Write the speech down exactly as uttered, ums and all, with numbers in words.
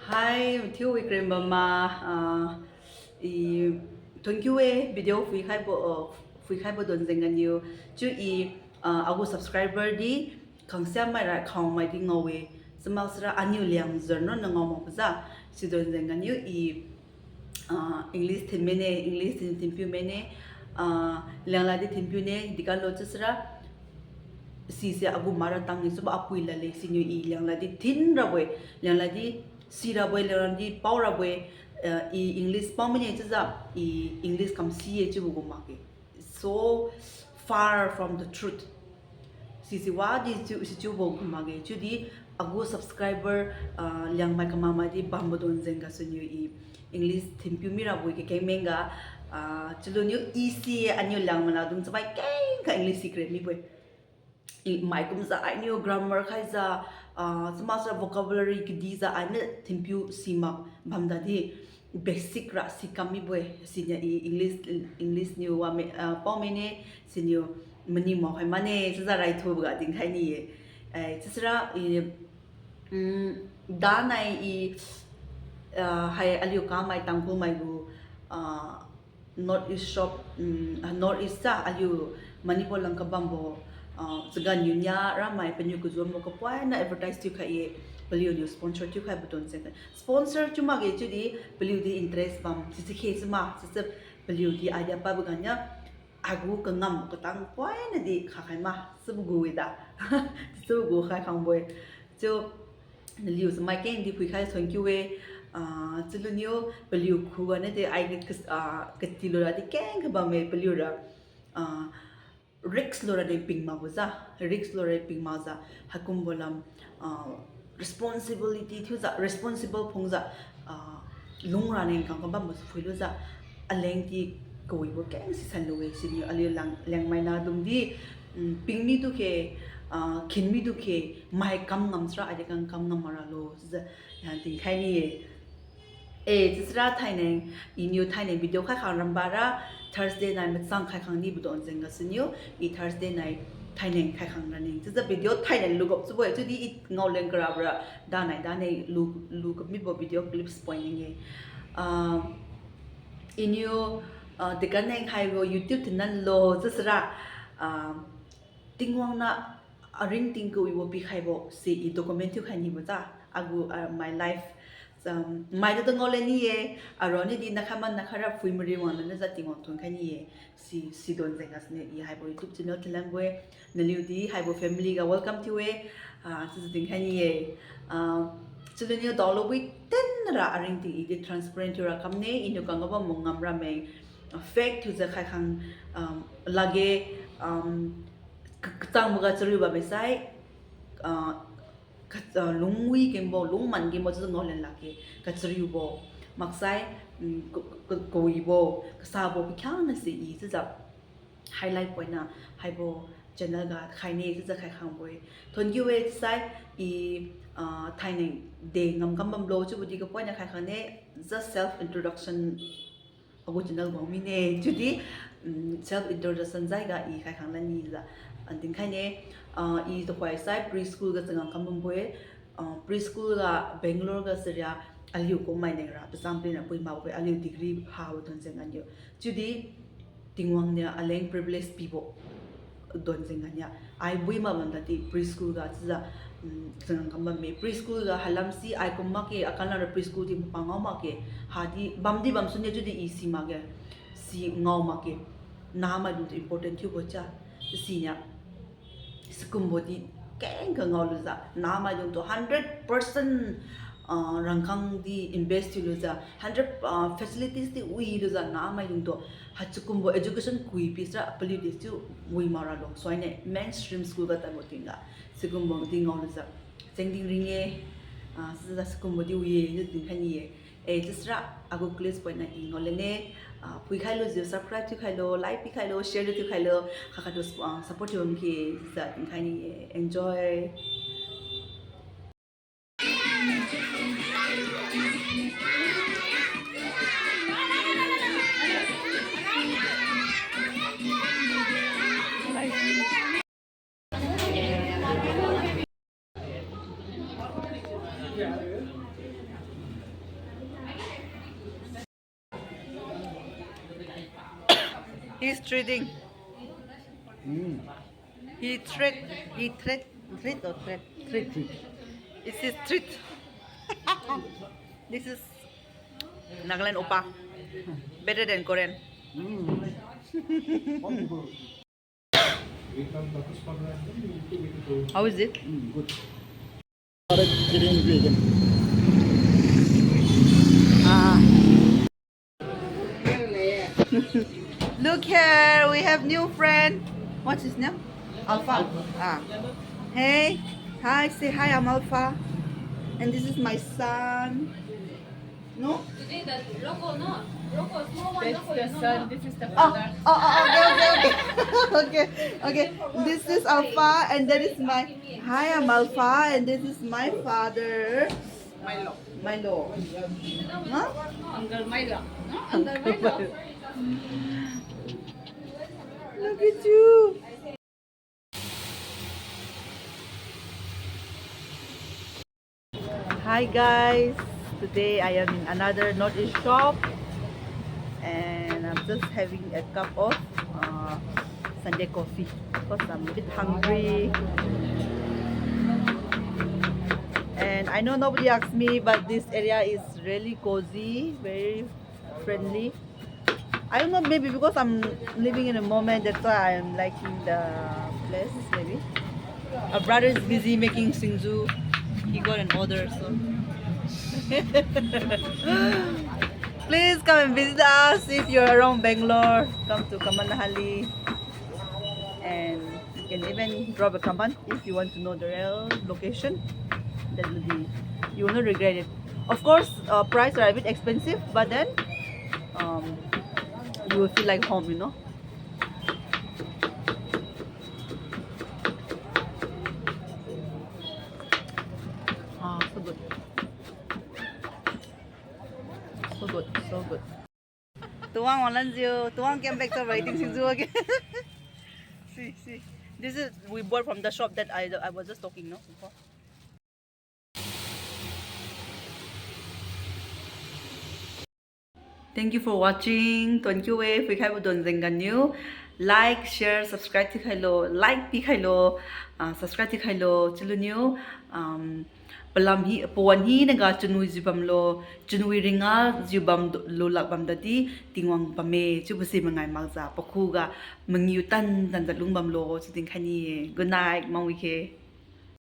Hi, mathiu wi krim bam ma, ah, i, thank you e, video phuikhaibo, uh, phuikhaibo don jeng ganiu. Chiu i, ah, agu subscriber di, khangsia maira khangmai di ngao e, chamak sira aniu Liangzar no na ngao mak paza, si don jeng ganiu i, ah, English thin mene, English thin thinpiu mene, ah, Lianglad di thinpiu ne, dikalo chiu sira, sise agu mara tang ni suba apui lale, siniu i Lianglad di thin rabo-e, Lianglad di si rabo-e, Lianglad di pao rabo-e, ah, i English pao mene chiujiu, i English kam si-e chiubo gu makge. So far from the truth. Sisi wadi chiu, sichiubo gu makge. Chiudi agu subscriber, ah, Liangmai kamamai di bambo don jeng gasuniu i English thinpiu mirabo-e kakeng meng ga, ah, chiuluniu i si aniu Liangmai nahdung chamai kengkha English si kre mibo-e. I, mai kumjiu ainiu grammar khaijiu, ah, chamak sira vocabulary kadijiu ainiu thinpiu si mak bamdadi basic ra si kam mibo-e, siniu i English, English niu wame, ah, pao mene, siniu mani mao khai mane, chiujiu raithubo ga dinkhai ni-e. Eh, chiusira i, mm, danai i, ah, hai aliu kamai Tangkhul mai gu, ah, North East shop, mm, ah, North East sa aliu Manipur lang kabambo, ah, chagan niu nia ramai paniu kazumbo kapoina advertise thiukhai ye, paliuniu sponsor thiukhaibo don jeng. Sponsor chiu makge chiudi paliudi interest bam, sisi khe chiu ma, sisi paliudi idea pabo ganiu, agu kangam katang poina di khakhai ma, chiubo gu wida. Chiubo gu khai khangbo-e. Chiu naliu chamai kengdi phuikhai thank you e. Ah, chiuluniu paliu khuga nadi ai kas-, ah, katilura di kengkha bamme paliura. Ah, risk lura di ping makbo jiu, risk lura di ping makjiu, haikumbo lam, ah, responsibility thiujiu, responsible phungjiu, ah, lungra neng kang kabambo su phuilujiu, aleng di kawibo keng sisan lu-e siniu aliu Liang, Liangmai nahdung di, mm, ping mitu khe, ah, khin mitu khe, mai kam ngam sira, aidi kang kam ngam maralo, chiujiu, ya, dinkhai ni-e. Eh, chiusira thaineng, iniu thaineng video khai khang rambara, Thursday nai machang khai khang nibo don jeng gasuniu, i Thursday nai thaineng khai khang raning. Chiujiu video thaineng lugap chiubo-e, chiudi i ngaoleng karabora, danai danai lu, lu kamibo video clips point ning-e. Ah, iniu, ah, dekaneng haibo YouTube thinlan lo, chiusira, ah, Tingwang niu aringting kawibo pikhaibo si i document thiukhai nibo jiu. Agu, ah, my life, um, maitu tu ngaole ni-e, aroni di nakhai man nakhaira phui mari wang lanijiu Tingwang thonkhai ni-e. Si, si don jeng gasuniu i haibo YouTube channel thinlanbo-e, naliu di haibo family ga welcome thiu-e, ah, chiujiu dinkhai ni-e. Ah, chiuluniu daolo bui tenra aringting i di transparent thiura kamne, iniu kang kabambo ngamra meng, ah, fake thiujiu khai khang, um, lakge, um, ka-, kachangboga chariu bamme sai, ah, ka-, ah, lungwi kengbo, lungman kengbo chiujiu ngaolen lakge, kachariubo, maksai, mm, ka-, ka-, kawibo, kasabo pakhiangnase i chiujiu highlight point niu haibo channel ga khaine chiujiu khai khangbo-e. Thank you e sai i, ah, thaineng de ngam kam bamlo chiubo di kapoina khai khangne, just self introduction agu channel wang mine, chiudi, mm, self introduction jaiga i khai khang lani jiu, ah, dinkhai ne, ah, i tuhoi sai preschool ga changam kam bambo-e, ah, preschool ga Bangalore ga saria aliu kum mai nengra pacham pina pui makbo-e, aliu degree habo don jeng aniu. Chiudi Tingwang niu aleng privilege pibo don jeng ganiu. Ai bui mak bamdadi preschool ga chiujiu, mm, changam kam bamme. Preschool ga halam si ai kum makge, akanara preschool di mapang ngao makge. Hadi bamdi bamsune chiudi i si makge. Si ngao makge. Nahmaidungtu important thiubo chia. Siniu sikumbo di kengkha ngaolujiu, nahmaidungtu hundred percent, ah, rangkang di invest thiulujiu, hundred, ah, facilities di wilujiu, nahmaidungtu haichikumbo education kui pisira paliu di chiu wi mak ralo. Suaine mainstream school ga tadbo tingga sikumbo di ngaolujiu, chengding ring-e, ah, sijiu sikumbo di wi-e, chiu dinkhai ni-e. Eh, chiusira agu clips point niu i ngaolene, ah, phuikhai lujiu subscribe thiukhai lo, like pikhai lo, share thiukhai lo, khakhatu, ah, support thiu bam khe, chiujiu dinkhai ni-e, enjoy. He's treating. Mm. He treat, he treat, treat or treat? Treat. Treat. This is treat. This is Nagaland oppa. Better than Korean. Mm. How is it? Mm, good. Started getting angry again. Ah. Look here, we have new friend. What's his name? Alpha. Ah. Hey. Hi, say hi, I'm Alpha. And this is my son. No? Today the logo, no? Logo, small one. That's logo, the you know, son, no? This is the father. Oh, oh, oh, okay, okay, okay. Okay, okay. This is Alpha, and that is my, hi, I'm Alpha, and this is my father. Milo. Milo. Huh? Uncle Milo. No? Uncle Milo. Look at you. Hi guys, today I am in another North East shop and I'm just having a cup of uh, Sunday coffee because I'm a bit hungry. And I know nobody asked me, but this area is really cozy, very friendly. I don't know, maybe because I'm living in a moment, that's why I'm liking the place, maybe. Our brother is busy making singju. He got an order, so. Please come and visit us if you're around Bangalore. Come to Kamanahalli. And you can even drop a comment if you want to know the real location. That will be, you will not regret it. Of course, uh, price are a bit expensive, but then um, you will feel like home, you know. Ah, so good. So good, so good. Tuang wanglan jiu, tuang came back to writing singju again. See, see. This is we bought from the shop that I, I was just talking, no? Before. Thank you for watching. Tuan kiu e, phuikhaibo don jengganiu. Like, share, subscribe tikhailo. Like pikhailo. Ah, subscribe tikhailo. Chiluniu. Um, palam hi, pawan hinaga chunwi jiu bamlo. Chunwi ringa jiu bam lulak bamdadi Tingwang bamme. Chiubo si mangai makjiu pakhuga mangiu tan tan jat lung bamlo. Chiu dinkhai ni-e. Good night, mangwi khe.